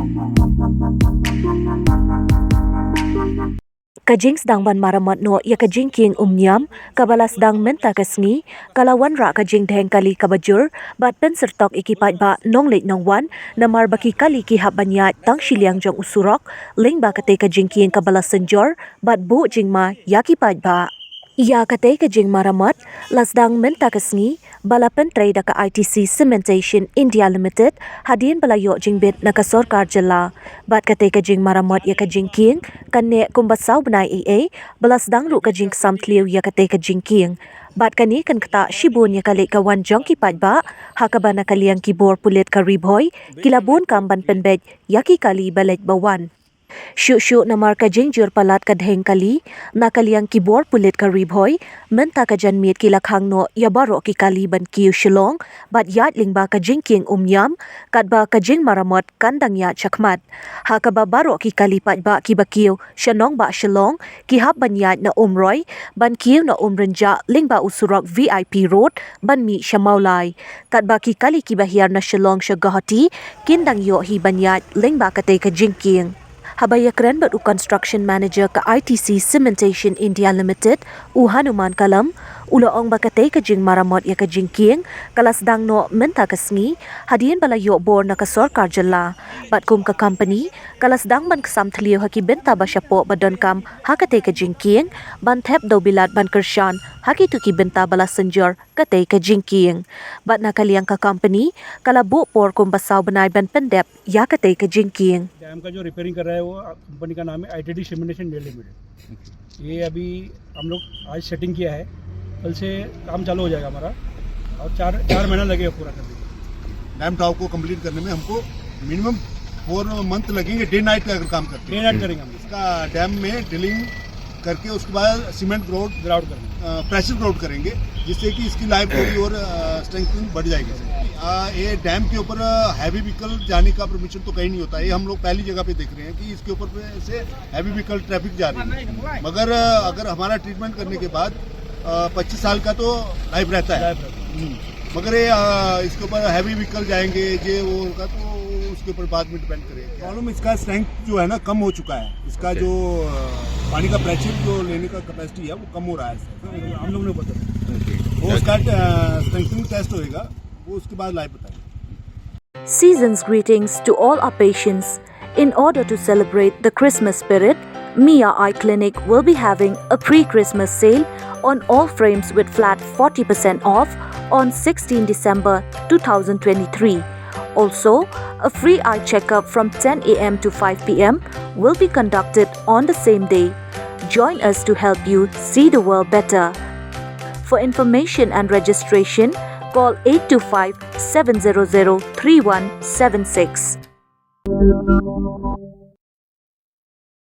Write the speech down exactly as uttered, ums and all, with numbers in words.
Ka jingsdang ban maramot noh ïa ka jingkieng Umniam, kaba la sdang mynta ka sngi, ka la wanrah ka jingdheng kali kaba jur, bad pynsyrtok ïa ki paidbah nongleit nongwan, namar ba ki kali ki hap ban ïaid tang shiliang jong u surok, lyngba katei ka jingkieng kaba la synjor, bad buh jingma ïa ki paidbah. Ïa katei ka jingmaramot, la sdang mynta ka sngi, ba la pyntrei da ka I T C Cementation India Limited, hadien ba la ïoh jingbit na ka sorkar jylla. Bad katei ka jingmaramot ïa ka jingkieng, kan neh kumba saw bnai ei ei, ba la sdang ruh ka jingksam thliew ïa katei ka jingkieng. Bad kane kan ktah shibun ïa ka leit ka wan jong ki paidbah, ha kaba na ka liang ki bor pulit ka Ri Bhoi, ki la bun kam ban pynbeit ïa ki kali ba leit ba wan. Shuh shuh namar ka jingjur palat ka dheng kali, na ka liang ki bor pulit ka Ri Bhoi, mynta ka janmiet ki la khang noh ïa baroh ki kali ban kiew Shillong, bad ïaid lyngba ka jingkieng Umniam, katba ka jingmaramot kan dang ïaid shakhmat. Ha kaba baroh ki kali paidbah kiba kiew sha nongbah Shillong, ki hap ban ïaid na Umroi, ban kiew na Umrynjah lyngba u surok V I P Road, ban mih sha Mawlai. Katba ki kali kiba hiar na Shillong sha Guwahati, kin dang ïoh hi ban ïaid lyngba katei ka jingkieng. Haba ïakren bad u Construction Manager ka I T C Cementation India Limited, u Hanuman Kalam, u la ong ba katei ka jingmaramot ïa ka jingkieng, ka la sdang noh mynta ka sngi, hadien ba la ïoh bor na ka sorkar jylla. Bad kum ka company, ka la sdang ban ksam thliew ha ki bynta ba shapoh ba donkam ha katei ka jingkieng, ban thep dewbilat ban kyrshan ha kito ki bynta ba la synjor katei ka jingkieng. Bad na ka liang ka company, ka la buh por kumba saw bnai ban pyndep ïa katei ka jingkieng. डैम का जो रिपेयरिंग कर रहा है वो कंपनी का नाम है आईटीडी सीमेंटेशन इंडिया लिमिटेड। ये अभी हम लोग आज सेटिंग किया है, कल से काम चालू हो जाएगा हमारा और चार चार महीना लगेगा पूरा करने में। डैम टॉप को कंप्लीट करने में हमको मिनिमम फोर मंथ लगेंगे, डे नाइट का अगर काम करते डे हैं। नाइट करेंगे हम। इसका डैम में ड्रिलिंग करके उसके बाद सीमेंट ग्राउट ग्राउट करेंगे। प्रेशर ग्राउट करेंगे, जिससे कि इसकी लाइफ थोड़ी और स्ट्रेंथ बढ़ जाएगी। आ, ये डैम के ऊपर हैवी व्हीकल जाने का परमिशन तो कहीं नहीं होता है। ये हम लोग पहली जगह पे देख रहे हैं कि इसके ऊपर पे से हैवी व्हीकल ट्रैफिक जा रही है। मगर अ, अगर हमारा ट्रीटमेंट करने के बाद पच्चीस साल का तो लाइफ रहता है। लाइफ रहता है। हम्म। मगर ये अ, इसके ऊपर हैवी व्हीकल जाएंगे, ये वो होगा, तो उसके ऊपर बाद में डिपेंड करेगा। प्रॉब्लम इसका स्ट्रेंथ जो है ना, कम हो चुका है। इसका जो अ, पानी का प्रेशर जो लेने का कैपेसिटी है, वो कम हो रहा है सर। हम लोग ने पता वो उसका स्ट्रेंथनिंग टेस्ट होएगा, वो उसके बाद लाइव बताएंगे। Season's greetings to all our patients. In order to celebrate the Christmas spirit, Mia Eye Clinic will be having a pre-Christmas sale on all frames with flat forty percent off on sixteen December two thousand twenty-three. Also, a free eye checkup from ten a m to five p m will be conducted on the same day. Join us to help you see the world better. For information and registration, call eight two five, seven zero zero, three one seven six.